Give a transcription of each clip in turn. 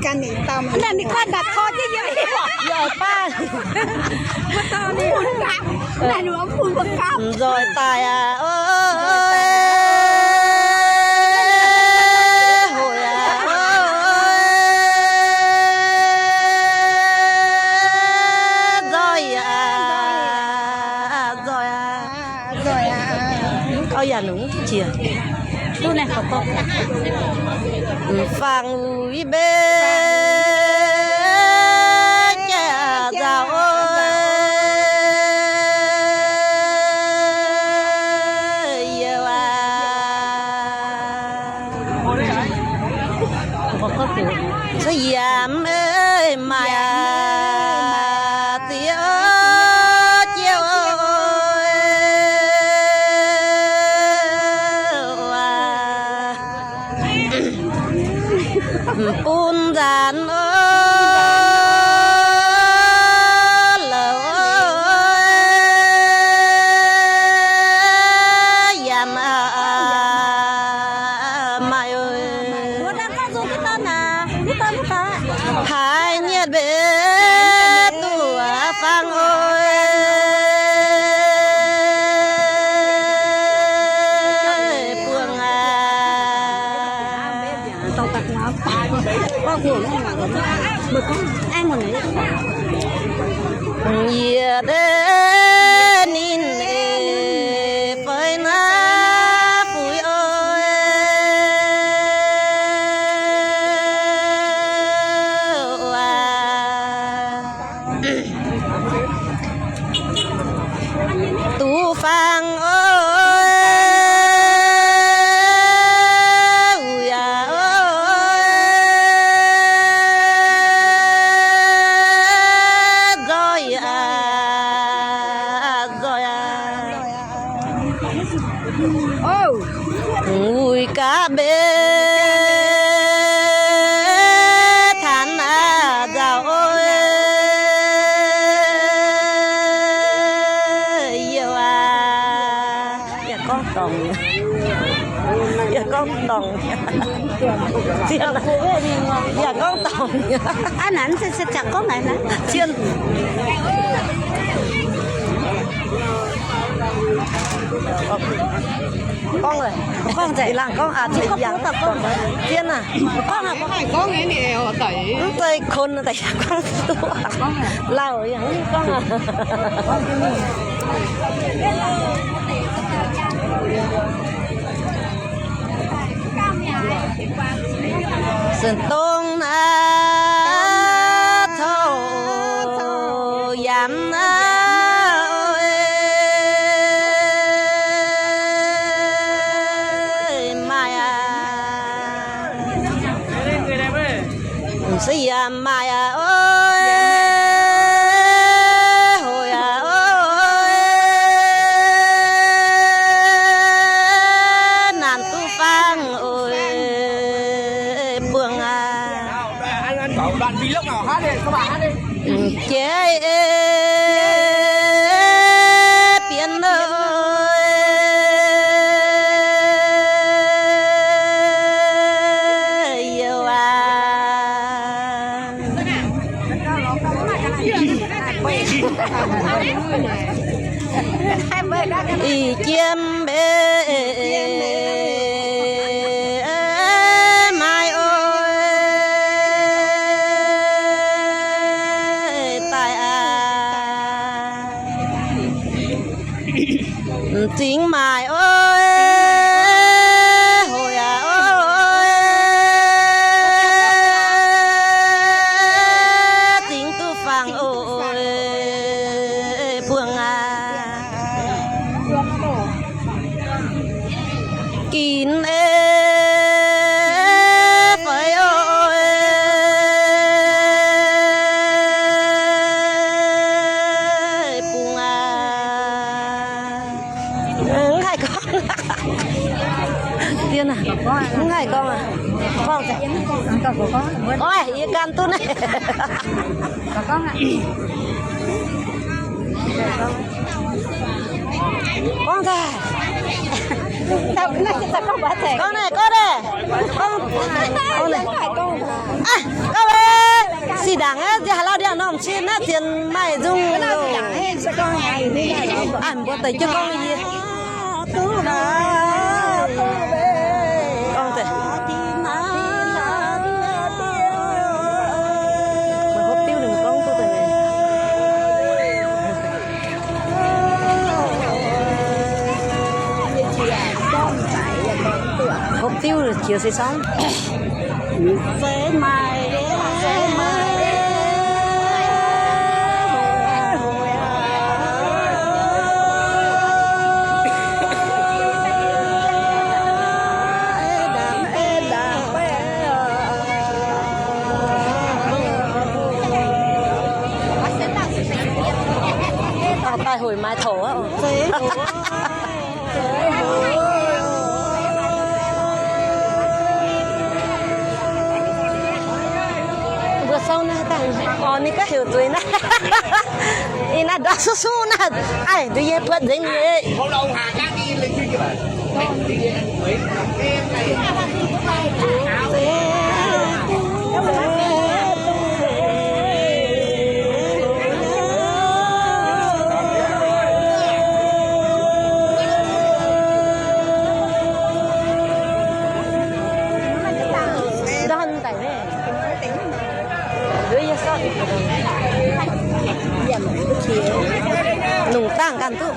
Ninh guanh ndatc koi jienv yiem. Yaac baav. Nzoih daaih aqv. Hoic aqv. Nzoih aqv. Nzoih aqv. Auv yaac nungx jiex. Duqv naaiv fangx uix mbe jaaix nzauh oc. Youh aac, se yaac mv maaih aqv, ziex jiouv oc. Bun nzaanx oc, louc yaac maaih oc. Haiz nyetc mbe duqv fangx oc. Buangh aqv. Yie deix ninh fai naaiv fuix oc. Duqv fangx oc, yaac oc, nzoih aqv, nzoih aqv. Wuic gaax mbe tanx aqv nzauh oc. Youh aac, yaac gorngv dorngc, yaac gorngv dorngc, yaac gorngv dorngc. Aa, naaiv se, se jangx gorngv naaiv, naaiv zien. Gorngv nzengc, gorngv nzengc, laangh gorngv aqv, zien aqv. Gorngv aqv, gorngv aqv. Mv zeiz kon daaih yaac gorngv duqv. Lauh yaac mv gorngv aqv. Sen dongh naaiv taux yaac naaiv maaih aqv. Se yaac maaih aqv oc. Hoic aqv oc. Naanc duqv fangx oc. Buangh aqv. Jeiv bienx oc. Youh aac. Ih jiem mbe maaih oc. Daaih aqv. M'zing maaih oc. Hoic aqv oc. Zingx duqv fangx oc. Buangh aqv. Ginx ei feix oc. Bungx aqv. Mv haih gorngv. Dien aqv. Mv haih gorngv aqv. Gorngv daaih. Oix, yie gan duqv naaiv. Gorngv daaih. Gorngv naaiv, gorngv naaiv, gorngv naaiv. Aa, gorngv naaiv, sih ndaangc aqv, nziaauc haaix lauh ndiangx-normh cin naaiv zienx maaih nzung. Aa, mbuo deix jienv gorngv yie. Gorngv deix. Mbuo hopv diuv ninh gorngv duqv deix. Hopv diuv jiex se gorngv. Daaih hoic maaih taux aqv. Mbuo souv naaiv daaih, orv, ninh gaav heuc nzueic naaiv. Ih naaiv ndortv suv suv naaiv, aiv, nduov yie buatc nzengc nyei. Nungx dangh ganh duqv.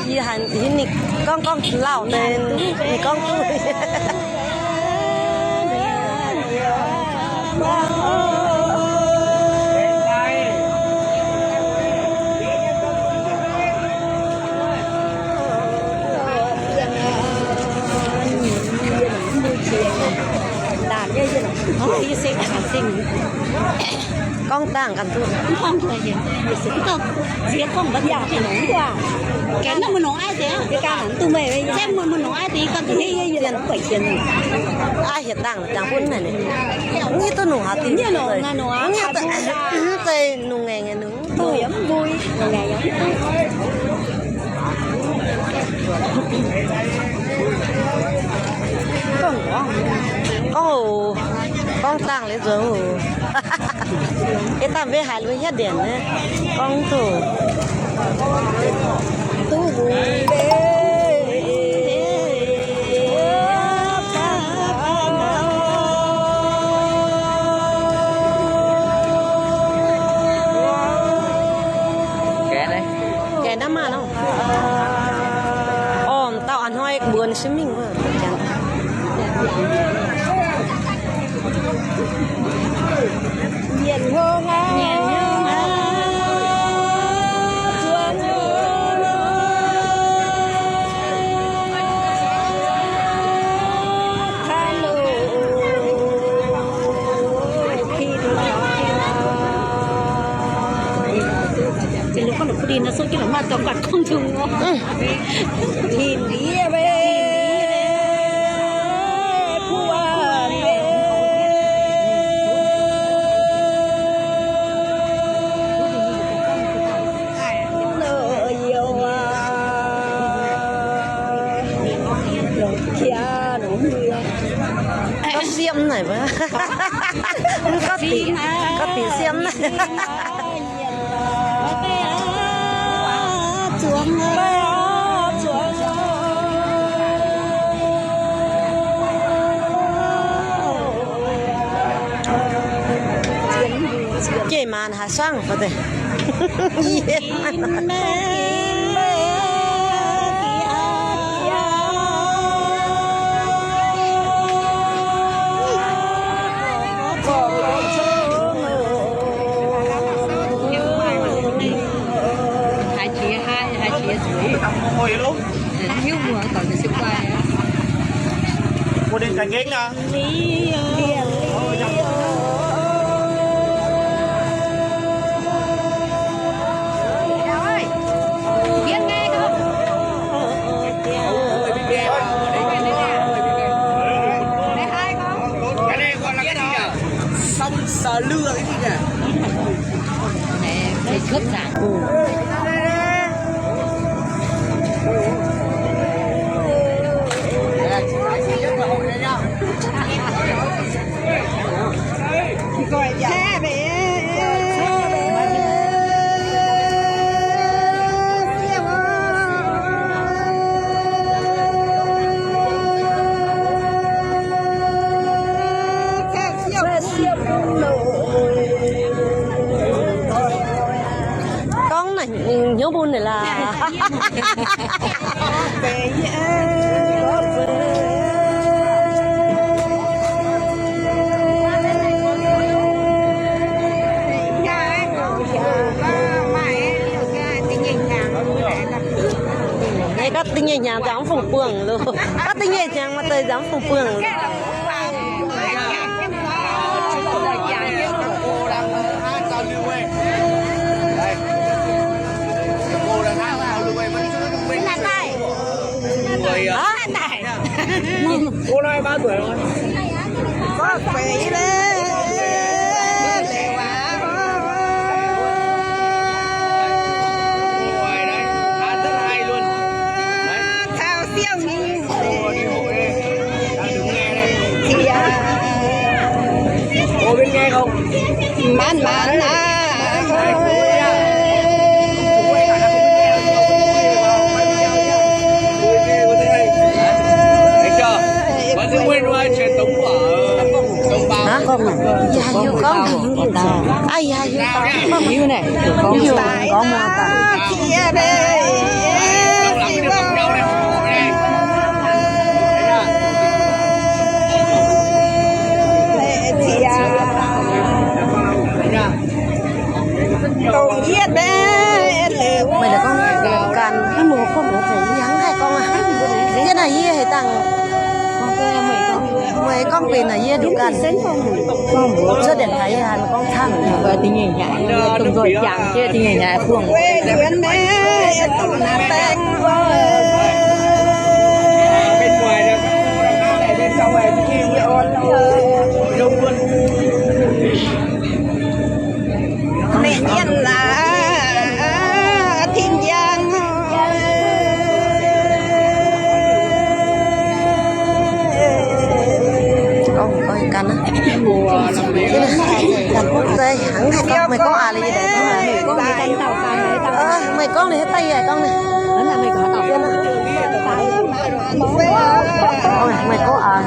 Yie haiz ninh gorngv gorngv Laauh deix, ninh gorngv duqv. Gorngv dangh ganh duqv. Aa, hietc dangh jangx bun naaic, mv hiuv duqv nungc haaix dingc. Mv zeiz nungc ngaengc nyei nungc. Gorngv oc, gorngv dangh liuz nzuonx oc. Ei dangh mbuo haiz mbuo hietv ndienc nyei, gorngv duqv. Gaeqv naaiv maah nor. Orv, dauh a'hnoi mbuox ninh se mingh wuov. Gorngv siemv naaic mbuo. Gorngv diqc, gorngv diqc siemv naaic. Jeiv maanc haaix suangv fai deix. Haaix jiex haih, haaix jiex zuiz. Hiuv muoz dorc se guai. Mbuo ninh cai ngengh aqv. Gorngv naaic hnyouv bun naaic laac. Naaiv gapv da'nyeic hnyangx nzamv fungc buangh loh. Gapv da'nyeic hnyangx maaih deix nzamv fungc buangh loh. Mangc mangc aqv. Haaix? Yie haih hiuv gorngv? Aa, yie haih hiuv gorngv? Hiuv naaic, gorngv, gorngv muangx daaih. Meih la'gorngv ganh, hnangv muoz-fongc wuov zeiz yie hnangv haih gorngv aqv. Yie naaic yie heuc dangh, meih gorngv benx naaic yie nduqc ganh. Cuotv điện thoại yie haiz meih gorngv camv. Mienh mienh laaix tin-jang. Gorngv, gorngv ganh aqv. Ganh quốc tế hnangv haaix gorngv, meih gorngv aac, meih gorngv liuz haaix daaih yie gorngv naaic. Meih gorngv aac.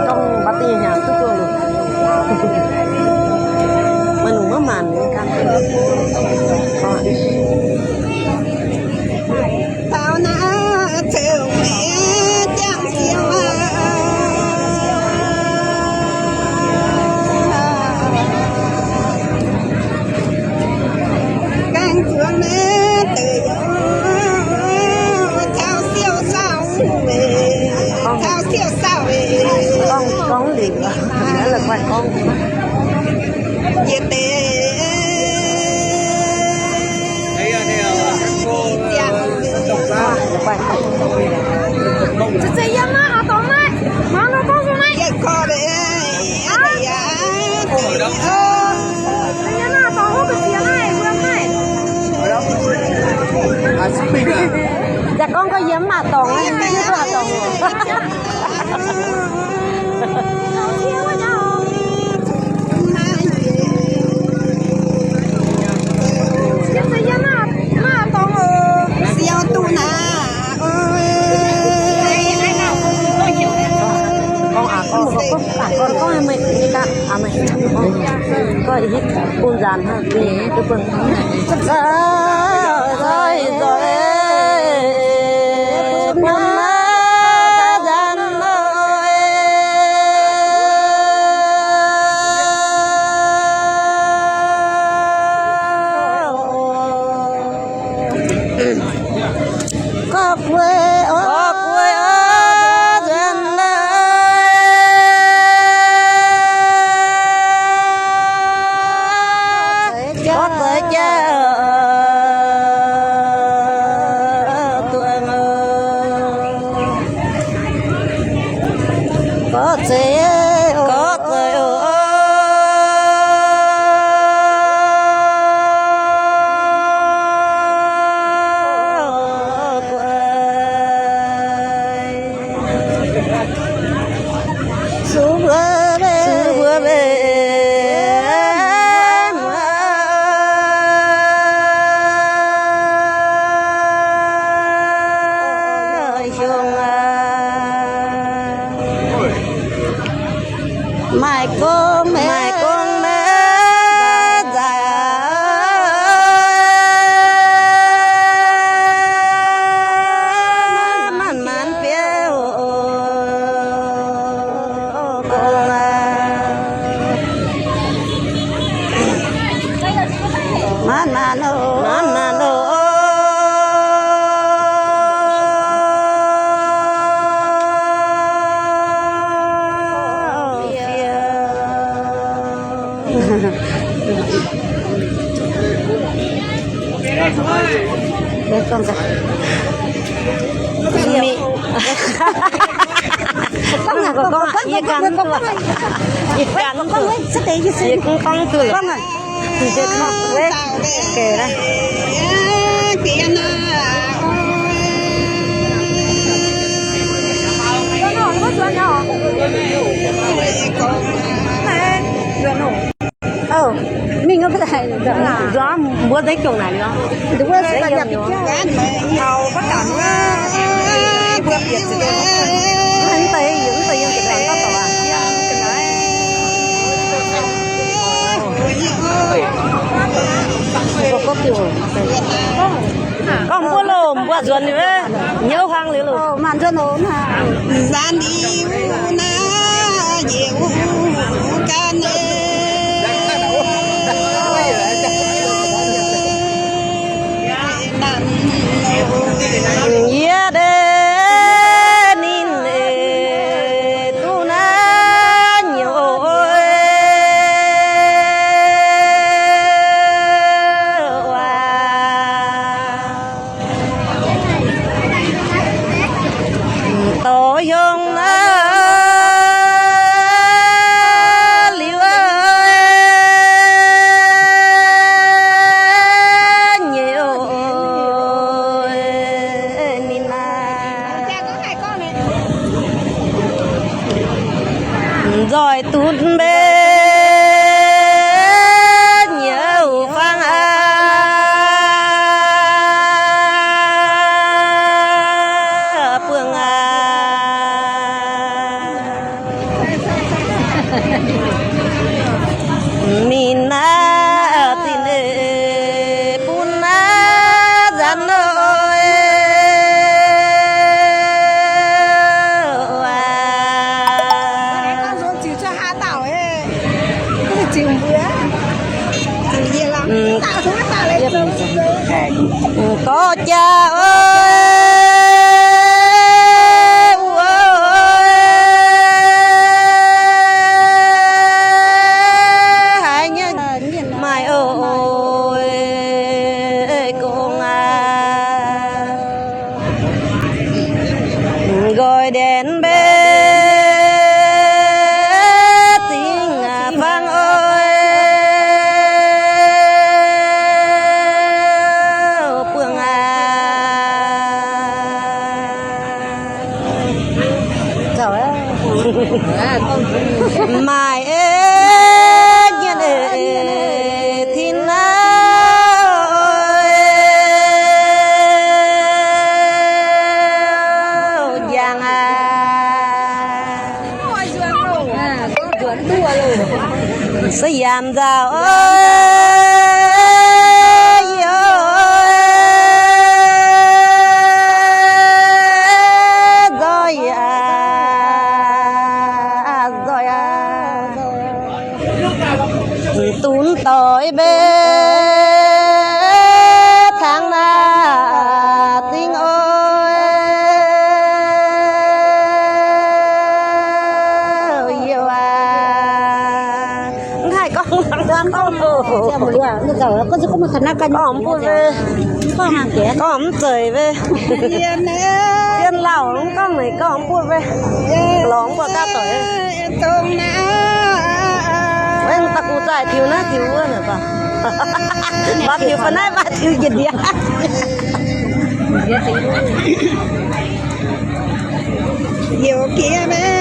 Gorngv baac dingh hnyangx duqv duqv. Meih nungx maiv maanc ganh. Gorngv, gorngv liuz, la'guaih gorngv. Yaac gorngv gorngv yiem maaih dorngx, yiem maaih dorngx. Gorngv aac, gorngv, gorngv, gorngv, gorngv meih, aac meih, gorngv hitv bun nzaanx hnangv. Gorqv zeiz, gorqv zeiz oc. Zuqc mbuo mbeih, zuqc mbuo mbeih. Hiong aac, maaih gong, maaih gong maiv nzaaih, maanc maanc biouv. Maanc maanc oc, maanc maanc oc. Mingh nzuonx mbuo deix jongc naaic liuz. Gorngv mbuo loh, mbuo nzuonx liuz, hnyouv hlang liuz loh. Nzuonx liuz naaiv njiec wuov ganh. Yie deix ninh duqv naaiv nyouz oc. Dorh hiuang naaiv liuz nyei oc, ninh naaiv nzoih dunv mbe nyei fang aqv, buangh aqv. Ninh naaiv zinh bun naaiv nzanc nor, gorx jaax oc, haiz nyei maaih oc, gong aqv. Nqoi ndaenx mbe zingh fang oc, buangh aqv. Maaih nyei tin naaiv njang aqv. Se yaac nzauh oc, yie oc, nzoih aqv, nzoih aqv. Dunv doix mbe tangx naaiv zingh oc, yie aac. Mv haih gorngv, gorngv mv zeiz ve, gorngv mv zeiz ve. Yie Lauh mv gorngv, meih gorngv mv buatc, lorz mv buatc gauh doic. Da'gux zaih tiux naaiv tiux wuov naaic baac. Baac tiux fai naaiv baac tiux njiec ndiev. Heuc jiex